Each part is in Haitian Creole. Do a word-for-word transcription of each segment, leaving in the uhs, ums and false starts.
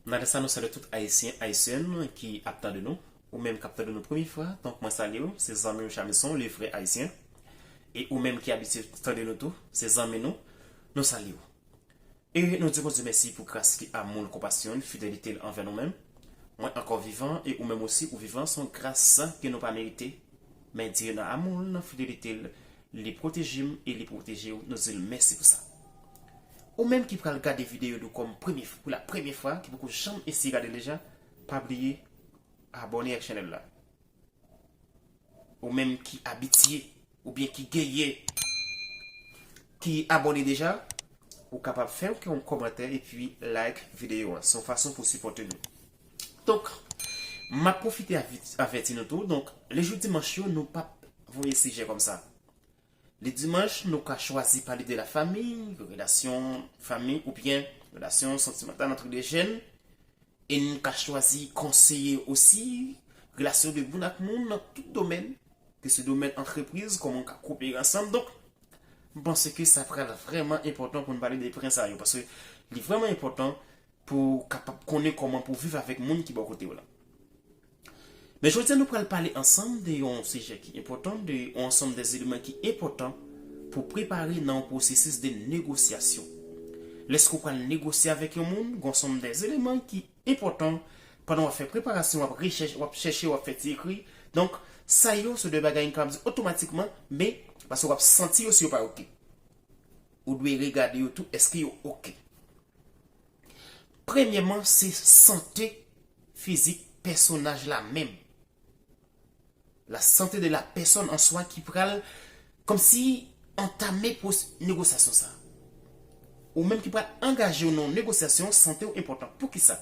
Nan lè sa, nou salye tout Ayisyen, Ayisyèn ki ap tande nou. Ou menm k ap tande nou premye fwa, donk mwen salye w, se zanmi w Jamison, le vrè Ayisyen. E ou menm ki abitye tande nou tou, se zanmi nou, nou salye w. E nou di Bondye mèsi pou gras li, amou l, konpasyon l, fidelite l anvè nou menm. Mwen ankò vivan e ou menm osi ou vivan, se yon gras ke nou pa merite. Men Dye nan amou l, nan fidelite l, li pwoteje m e li pwoteje w, nou di l mèsi pou sa. Ou menm ki pral gade videyo nou kòm premye, pou la premye fwa, ki poko janm eseye gade l deja, pa bliye abòne ak chanèl la. Ou menm ki abitye oubyen ki genyen, ki abòne deja, ou kapab fè yon kòmantè epi like videyo a. Se yon fason pou sipòte nou. Donk, m ap pwofite avi-, avèti nou tou. Donk, le jou dimanch yo, nou p ap voye sijè kòmsa. Le dimanch, nou ka chwazi pale de la famille, relasyon fanmi oubyen relasyon santimantal entre de jeunes. E n ka chwazi konseye osi relasyon de moun ak moun nan tout domèn, ke se domèn antrepriz, kòman n ka kopere ansanm. Donk, m panse ke sa pral vrèman enpòtan pou n pale de pwen sa yo, paske li vrèman enpòtan pou w kapab konnen kòman pou w viv avèk moun ki bò kote w la. Men jodi a, nou pral pale ansanm de yon sijè ki enpòtan, de yon ansanm de eleman ki enpòtan pou prepare nan yon pwosesis de negosyasyon. Lèske w pral negosye avèk yon moun, gen yon ansanm de eleman ki enpòtan pandan w ap fè preparasyon, w ap rechèch, w ap chèche, w ap fè ti ekri. Donk, sa yo se de bagay n kapab di otomatikman, men paske w ap santi yo si yo pa oke. Ou dwe regade yo tou, èske yo oke. Premyèman, se sante fizik pèsonaj la menm. La santé de la personne en soi ki pral kòmsi antame pwos-, negosyasyon sa. Ou menm ki pral angaje w nan yon negosyasyon, sante w enpòtan. Poukisa?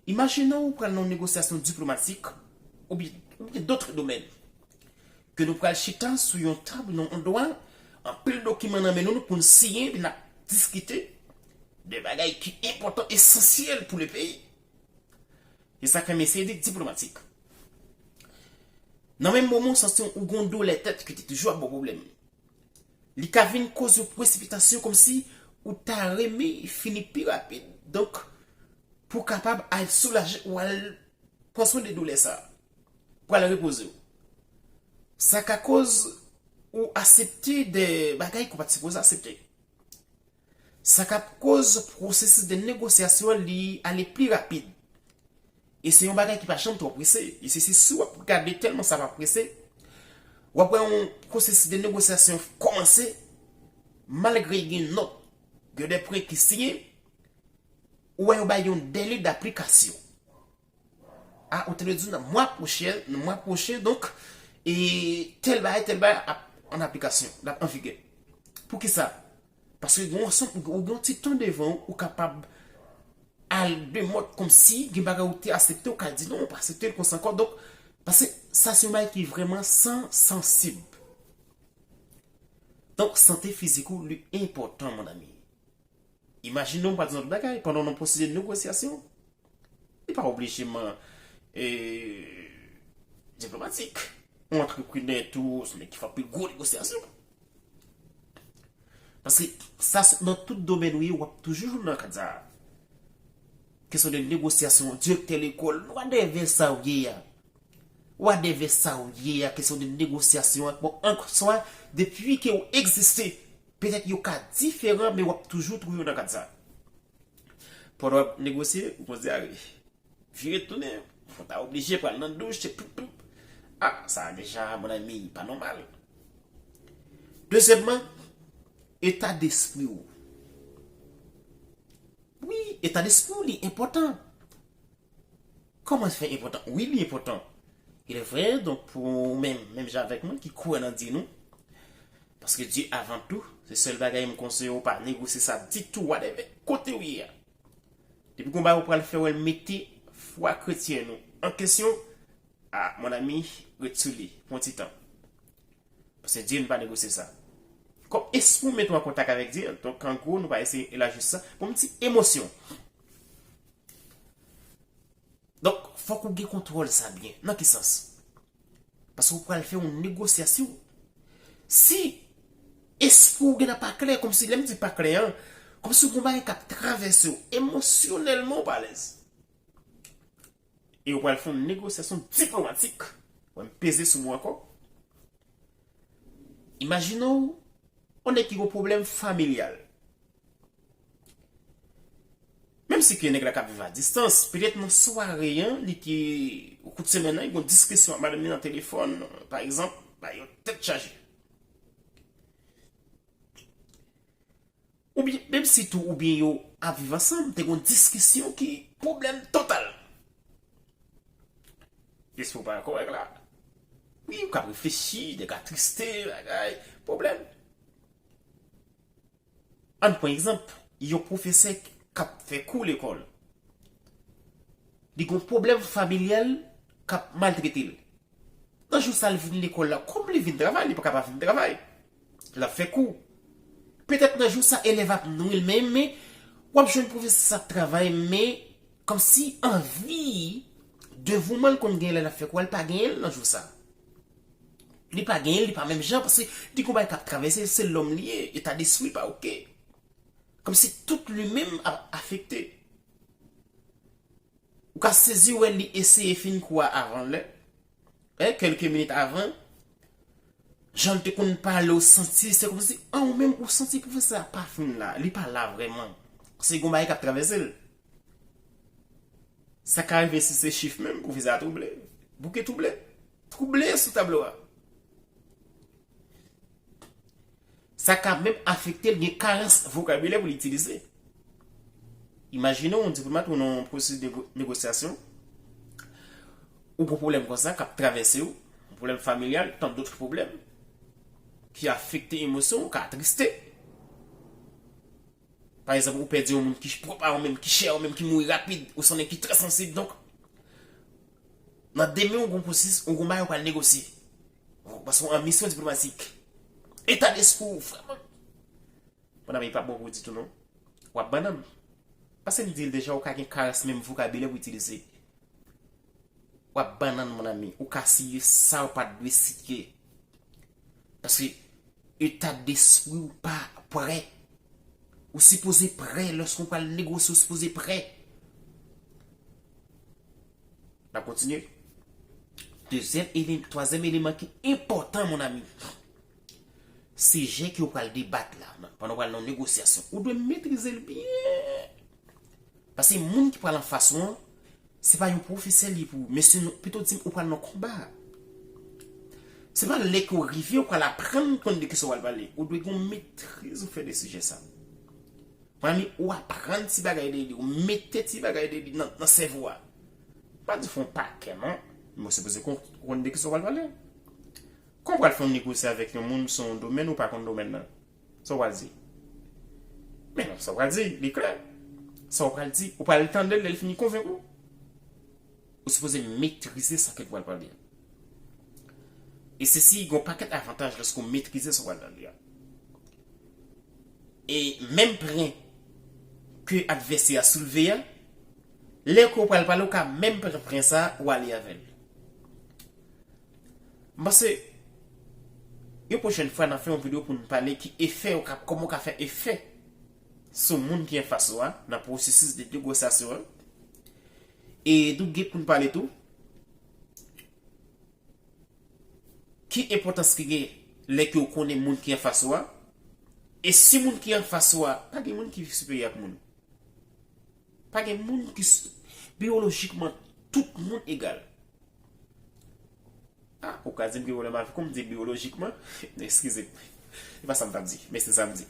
Imajine w pral nan yon negosyasyon diplomatik oubyen, oubyen dòt domèn. Ke nou pral chita sou yon tab, nan yon dwa, anpil dokiman nan men nou, nou pou n siyen, epi n ap diskite de bagay ki enpòtan, esansyèl pou le peyi. E sa k fè m eseye di diplomatik. Nan menm moman, w santi w gen yon doulè tèt ki te toujou ap ba w pwoblèm. Li ka vin koz yon presipitasyon kòmsi ou ta renmen fini pi rapid. Donk, pou w kapab al soulaje ou al pran swen de doulè sa a. Pou al repoze w. Sa ka koz ou aksepte de bagay ke w pa t sipoze aksepte. Sa k ap koz pwosesis de negosyasyon an li ale pli rapid. E se yon bagay ki pa janm twò prese. E se, se si w ap gade tèlman sa pa prese, w ap wè yon pwosesis de negosyasyon kòmanse, malgre gen nòt, gen de pwen ki siyen, ou wè yo bay yon dèle daplikasyon. A, ou te dwe di w nan mwa pwochen, nan mwa pwochen, donk, e tèl bagay, tèl bagay ap an aplikasyon, l ap an vigè. Poukisa? Paske gen yon ansanm, ou gen yon ti tan devan w, ou kapab al de mòd kòmsi gen bagay ou te aksepte, ou ka di non, ou pa aksepte l konsa ankò. Donk, paske sa se yon bagay ki vrèman san, sansib. Donk, sante fizik ou li enpòtan, mon ami. Imajine w, m pral di w yon bagay, pandan w nan pwosedi negosyasyon, li pa oblijeman, e, diplomatik. Yon antreprenè tou, se nèg ki fè anpil gwo negosyasyon. Paske sa, se nan tout domèn ou ye, w ap toujou jwenn nan kad sa a. Kesyon de negosyasyon, direktè lekòl, whatever sa w ye a. Whatever sa w ye a, kesyon de negosyasyon an. Bon, an swa, depi ke w egziste, petèt yo ka diferan, men w ap toujou twouve w nan kad sa. Pandan w ap negosye, ou konsidere vire tounen, fò w ta oblije pral nan douch, se ploup, ploup. A, sa a deja, mon ami, pa nòmal. Dezyèmman, eta despri w. Wi, eta despri w li enpòtan. Kòman fè enpòtan? Wi, li enpòtan. Il est vrai, donk, pou ou menm, menm jan avèk mwen, ki kwè nan Dye nou, paske Dye avan tou, se sèl bagay m konseye w, pa negosye sa ditou, whatever kote w ye a. Depi gen yon bagay ou pral fè, w al mete fwa kretyen ou an kesyon, a, mon ami, ret sou li, pran ti tan. Paske Dye nou pa negosye sa. Kòm espri w mete w an kontak avèk Dye, donk, an gwo, nou pa eseye elaji sa. Pou m di emosyon. Donk, fòk ou gen kontwòl sa byen. Nan ki sans? Paske ou pral fè yon negosyasyon. Si espri w gentan pa klè, kòmsi, lè m di pa klè an, kòmsi w gen yon bagay k ap travèse w, emosyonèlman w pa alèz. e yo pral fè yon negosyasyon diplomatik. Wè, m peze sou mo ankò. Imajine w, yon nèg ki gen yon pwoblèm familyal. Menm si ke nèg la ka viv a distans, petèt nan sware an, li te, ou kout semèn nan, li gen yon diskisyon ak madanm li nan telefòn, pa egzanp, bay yon tèt chaje. Oubyen, menm si tou, oubyen yo ap viv ansanm, te gen yon diskisyon ki pwoblèm total. Lespri w pa dakò avèk la. Wi, ou ka reflechi, nèg atriste, bagay, pwoblèm. Ann pran egzanp, yon pwofesè k ap fè kou lekòl. Li gen yon pwoblèm familyal k ap maltrete l. Nan jou sa, l vin lekòl la, kòm li vin travay, li pa ka pa vin travay. L ap fè kou. Petèt nan jou sa, elèv ap nwi l, men, men, w ap jwenn pwofesè sa ap travay, men, kòmsi anvi, devouman l konn genyen lè l ap fè kou a, li pa genyen l nan jou sa. Li pa genyen l, li pa menm jan, paske li gen yon bagay k ap travèse l, se lòm li ye, eta despri l pa oke. Kòmsi tout li menm ap afekte. Ou ka sezi wè li eseye fin kou a avan lè, e, kèlke minit avan, jan l te konn pale, ou santi, se kòmsi, an, ou menm, ou santi pwofesè a pa fin la, li pa la vrèman. Se gon bagay k ap travèse l. Sa ka rive si se chif menm, pwofesè a twouble. Bouke twouble. Twouble sou tablo a. Sa ka menm afekte l, gen karans vokabilè pou l itilize. Imajine w, yon diplomat ou nan yon pwosesis de negosyasyon, ou gen pwoblèm konsa k ap travèse w, yon pwoblèm familyal, tant d'autres problèmes, ki afekte emosyon w, ka atriste. Pa egzanp, ou pèdi yon moun ki pwòp a ou menm, ki chè a ou menm, ki mouri rapid, ou se yon nèg ki trè sansib. Donk, nan demen, ou gon pwosesis, ou gon bagay ou pral negosye. Paske w an misyon diplomatik. Eta despri w, vrèman. Mon ami, pa bon pou ditou, non. W ap bannann. Paske m di l deja, ou ka gen karans menm vokabilè pou itilize. W ap bannann, mon ami. Ou ka siye sa ou pa t dwe siye. Paske eta despri w pa prè. Ou sipoze prè. Lòske w pral negosye, ou sipoze prè. N ap kontinye. Dezyèm ele-, twazyèm eleman ki enpòtan, mon ami, se jan ke w pral debat la, nan, pandan w pral nan yon negosyasyon. Ou dwe metrize l byen. Paske moun ki pral anfas ou an, se pa yon pwofesè li pou, men se yon, pito di m, ou pral nan konba. Se pa lè ke w rive, ou pral aprann konn de kisa w pral pale. Ou dwe gen yon metriz ou fè de sijè sa. Mon ami, ou aprann ti bagay de li, ou mete ti bagay de li nan, nan sèvo a. M pa di fè yon pakè, non. Men ou sipoze kon-, konn de kisa w pral pale. Kon w pral fè yon negosye avèk yon moun sou yon domèn, ou pa konn domèn nan. Sa w pral di? Men non, sa w pral di, li klè. Sa w pral di, ou pral tande l, lè l fini konvenk ou. Ou sipoze metrize sa ke l pral pale a. E sesi gen yon pakèt avantaj lòske w metrize sa w pral pale a. E menm pwen ke advèsè a soulve a, lè ke w pral pale, ou ka menm pran pwen sa, ou ale avè l. M panse, yon pwochèn fwa, n a fè yon videyo pou n pale ki efè, ou ka, kòman w ka fè efè sou moun ki anfas ou a, nan pwosesis de negosyasyon an. E tou gen pou n pale tou, ki enpòtans ki gen lè ke w konnen moun ki anfas ou a? E si moun ki anfas ou a, pa gen moun ki siperyè ak moun. Pa gen moun ki s-, biyolojikman, tout moun egal. Ah, ou ka di m gen pwoblèm avèk ou, m di biyolojikman. Eskize m. Se pa sa m t ap di, men se sa m di.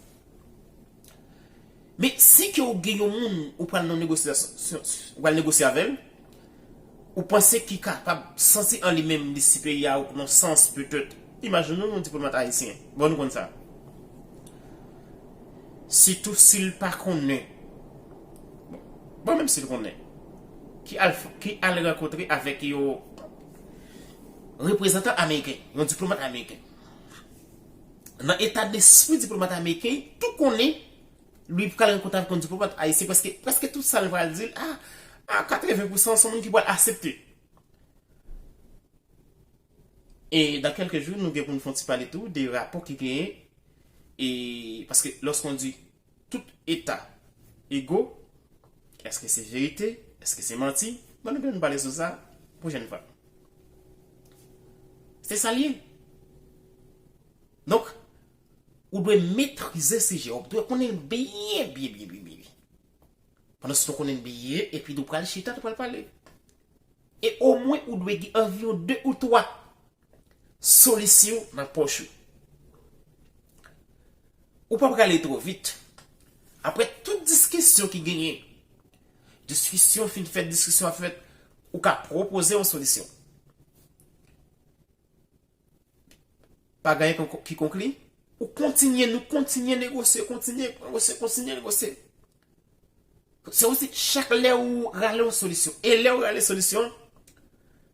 Men si ke w gen yon moun ou pral nan negosyasyon, ou pral negosye avè l, ou panse ki kapab santi an li menm li siperyè a ou nan sans petèt. Imajine w yon diplomat ayisyen. Bon, nou konn sa. Sitou si l pa konnen. Bon, bon, menm si l konnen. Ki al, ki al rankontre avèk yon reprezantan ameriken, yon diplomat ameriken. Nan eta despri diplomat ameriken, tou konnen li pral rankontre avèk yon diplomat ayisyen, prèske, prèske tout sa l pral di l, a, a katreven pousan, se yon moun ki pral aksepte. E dans quelques jours, nou gen pou n fè yon ti pale tou de rapò ki genyen, e, paske lorsqu'on dit tout État égaux, èske se verite? Èske se manti? Bon, nou gen pou n pale sou sa. pwochèn fwa. Se sa l ye. Donk, ou dwe metrize sijè, ou dwe konnen l byen, byen, byen, byen, byen. Pandan se tan w konnen l byen, epi ou pral chita, ou pral pale. E omwen ou dwe gen anviwon de ou twa solisyon nan pòch ou. Ou pa prale twò vit. Apre tout diskisyon ki genyen, diskisyon fin fèt, diskisyon ap fèt, ou ka pwopoze yon solisyon. Pa gen anyen ki konkli, ou kontinye, nou kontinye negosye, kontinye negosye, kontinye negosye. Se kòmsi chak lè ou rale yon solisyon. E lè ou rale solisyon,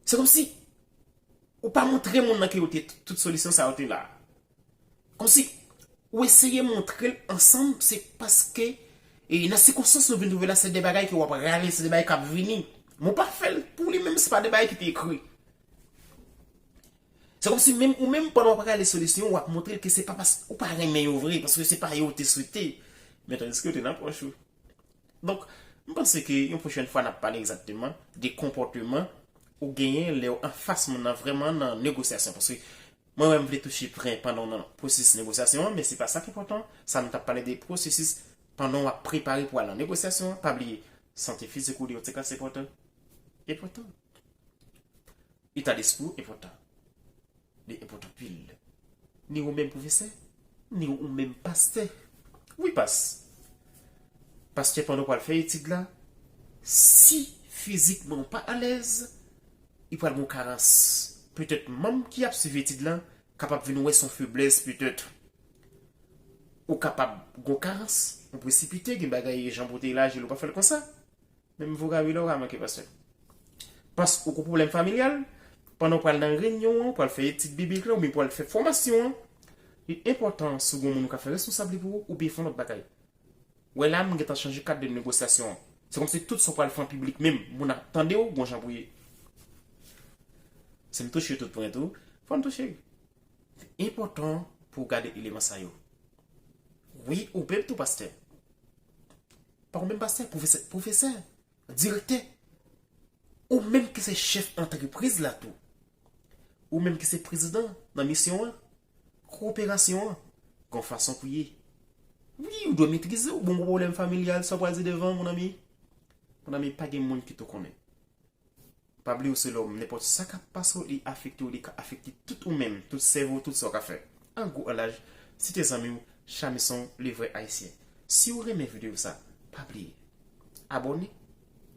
se kòmsi ou pa montre moun nan ke yo te, tout solisyon sa yo te la. Kòmsi ou eseye montre l ansanm, se paske e nan sikonstans nou vin twouve la, se de bagay ke w ap rale, se de bagay k ap vini. Men w pa fè l pou li menm, se pa de bagay ki te ekri. Se kòmsi menm ou menm, pandan w ap rale solisyon, w ap montre l ke se pa paske ou pa renmen yo vre, paske se pa yo ou te swete. Men tandiske yo te nan pòch ou. Donk, m panse ke yon pwochèn fwa n ap pale egzakteman de konpòteman ou genyen lè w anfas moun nan vrèman nan negosyasyon. Paske mwen menm m vle touche pwen pandan w nan pwosesis negosyasyon an, men se pa sa k enpòtan. Sa nou t ap pale de pwosesis pandan w ap prepare pou al nan negosyasyon an. Pa bliye, sante fizik ou de yon ti ka se enpòtan. Enpòtan. Eta despri w enpòtan. Li enpòtan anpil. Ni ou menm pwofesè, ni ou menm pastè. Wi, pas. Pastè, pandan w pral fè etid la, si fizikman w pa alèz, li pral gen yon karans. Petèt manm ki ap swiv etid la kapab vin wè se yon feblès, petèt. Ou kapab gen yon karans, ou presipite, gen bagay jan pou w te elaji l, ou pa fè l konsa. Menm vokabilè w ka manke, pastè. Pas ou gon pwoblèm familyal, pandan w pral nan reyinyon an, w pral fè etid biblik la, oubyen w pral fè fòmasyon an, li enpòtan si w gon moun ou ka fè responsab li pou ou, oubyen fè yon lòt bagay. Wè la, m gentan chanje kad de negosyasyon an. Se kòmsi tout sa w pral fè an piblik menm, moun ap tande w, gon jan pou ye. Si m touche tout pwen tou, fò n touche. Li enpòtan pou w gade eleman sa yo. Wi, ou menm tou pastè. Pa ou menm pastè, pwofesè, pwofesè, direktè. Ou menm ki se chèf antrepriz la tou. Ou menm ki se prezidan nan misyon an, kowoperasyon an, gon fason pou ye. Wi, ou dwe metrize w. Bon, gon pwoblèm familyal, sa w pral di devan, mon ami? Mon ami, pa gen moun ki tou konnen. Pa bliye w se lòm, nenpòt sa k ap pase w, li afekte w, li ka afekte tout ou menm, tout sèvo w, tout sa w ka fè. An gwo, an laj, site zanmi w, Chamison, le vrai Haïtien. Si w renmen videyo sa, pa bliye abòne,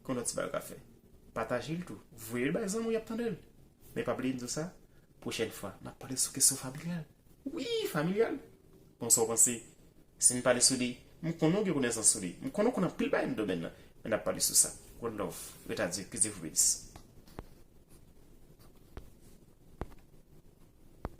gon lòt ti bagay w ka fè. Pataje l tou, voye l bay zanmi w, y ap tande l. Men pa bliye m di w sa, pwochèn fwa, n ap pale sou kesyon familyal. Wi, familyal. Bon, sa w panse? Si n pale sou li, m konnen w gen konesans sou li. M konnen w konn anpil bagay nan domèn nan. Men n ap pale sou sa. One love. Gratitude. Que Dieu vous bénisse.